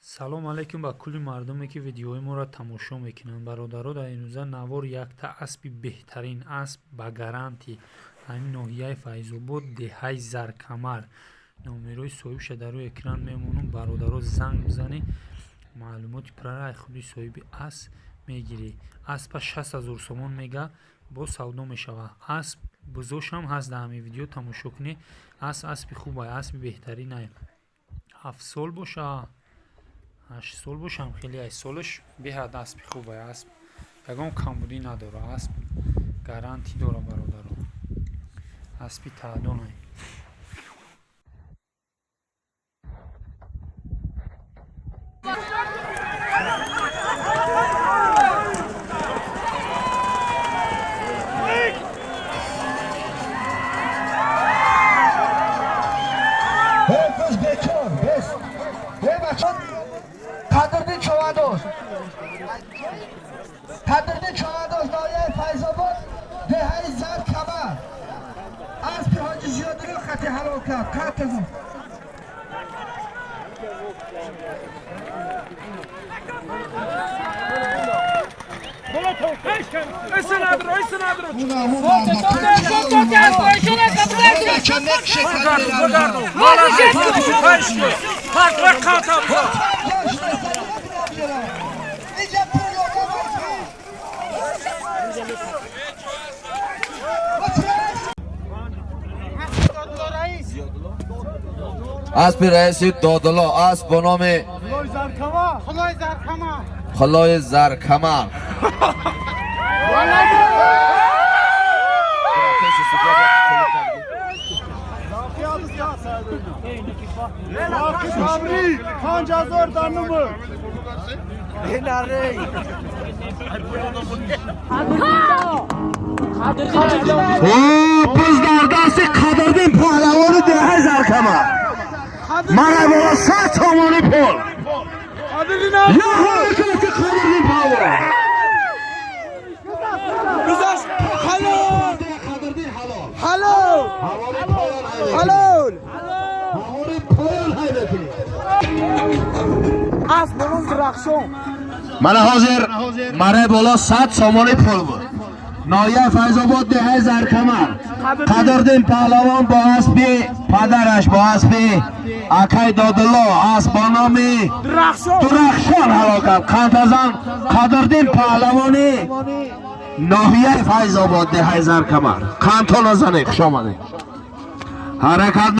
Салом алейкум ба кулли мардуме, ки видеои моро тамошо мекунанд. Бародаро, дар имрӯза навор якта аспи, беҳтарин асп ба гарантӣ, ҳамин ноҳияи Файзобод, деҳаи Заркамар. Номерои соҳибша дар рӯи экран мемонам. Бародаро, занг бизанӣ, маълумоти пурра худи соҳиби асп мегирӣ. Аспа 60 000 сомон мега, боз савдо мешавад. Асп бузошам ҳаст, дар ҳамин видео тамошо кунӣ. Асп аспи хубай, аспи беҳтаринай. 7 сол боша, 8 сол бошам, хеле ай солаш беҳад аспи хубай. Асп ягон камбудӣ надора, асп гарантӣ дора. Бародаро, аспи таъдонай. Қадрдин Човандоз, Қадрдин Човандоз, ноҳияи Файзобод, деҳаи Заркамар, аспи Ҳоҷи Зиёдиро хати ҳалол кард. Қатл Аспи раиси Додулло, асп бо номи Хилои Заркамар. 5000 данумы. Biz дар дасти Қадрдин паҳлавони деҳаи Заркамар. Мара бола 100 сомони пул. Я ҳаракати Қадрдин паҳлавон. Halol! Қадрдин ҳалол. Halol! Ҳавори поён ҳай. Halol! Ҳавори поён ҳай мекунӣ. Асп бо ном Дурахшон. Мана ҳозир мараи боло 100 сомони пул буд. Ноҳияи Файзобод, деҳаи Заркамар, Қадрдин паҳлавон бо аспи падараш, бо аспи акай Додулло, асп бо номи Дурахшон! Дурахшон ҳалол кард. Қандазан Қадрдин паҳлавони ноҳияи Файзобод, деҳаи Заркамар. Қандтона занед, хуш омадед. Ҳаракат.